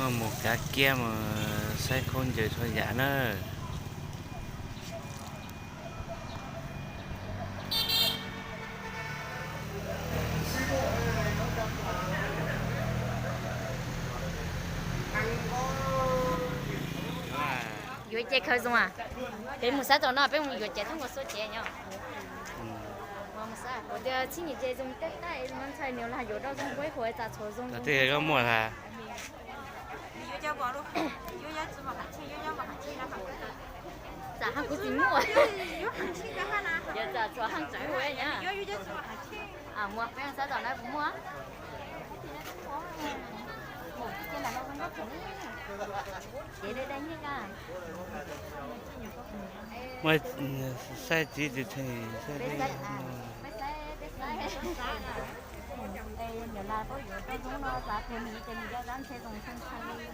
Mus kav kiab mus saib khaub ncaws txhua yam na. Yuav ce khaws zoo a? Peb mus sab tom no, peb mus yuav cev thoob nkaus xuab cev nyob. Mus sab, kuv tias txhib nyuag ce zoo tej tab ntshai nws lam yuav rau zoo nkuaib huas txam txhuam zoo. Tej koj muaj has? Txam hab kuv tsis muaj. Yog txam txhuam hab tseem ua nyob. Muaj, peb mus sab tom no puas muaj. Cev dai dai nyiaj ka. Muaj, saib txiv tsis theej, saib peb, peb saib, peb saib. Niam laj tuaj yuav rau hnub no xav tias nws ces nws yog dab ntshe zoo tshee tshee li.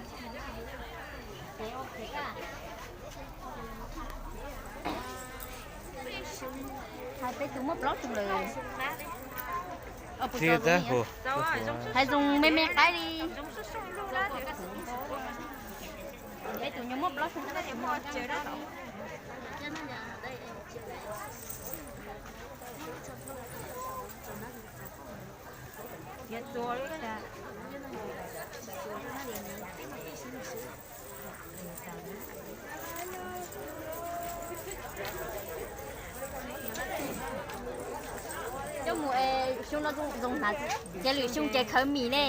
Ces ua kev ka. Hais peb tus muaj plaub xyoo lawm. Hais zoo me me qaib li. Peb tus nyuag muaj plaub xyoo. Coj mus es xyoo no zoo hnav, ces lwm xyoo ces khaws mis ne.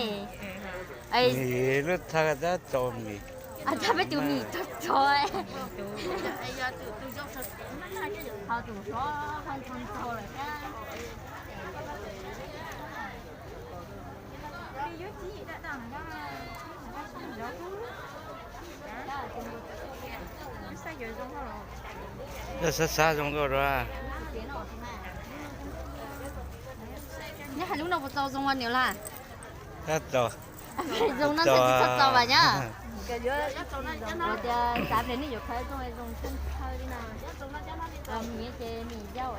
Lub thaj tab tso mis. Thaj peb tus mis tso tso. Ho tus hlob ho ntxhov ntxhov lawm thiab. Xav xav zoo nkauj dua. Nyob hais lub no puas txaus zoo ua niam laj? Zoo no txaus txaus vas nyab. Ua tias xav tias nej yuav khaws zoo zoo khaws li no. Mis ces mis yau.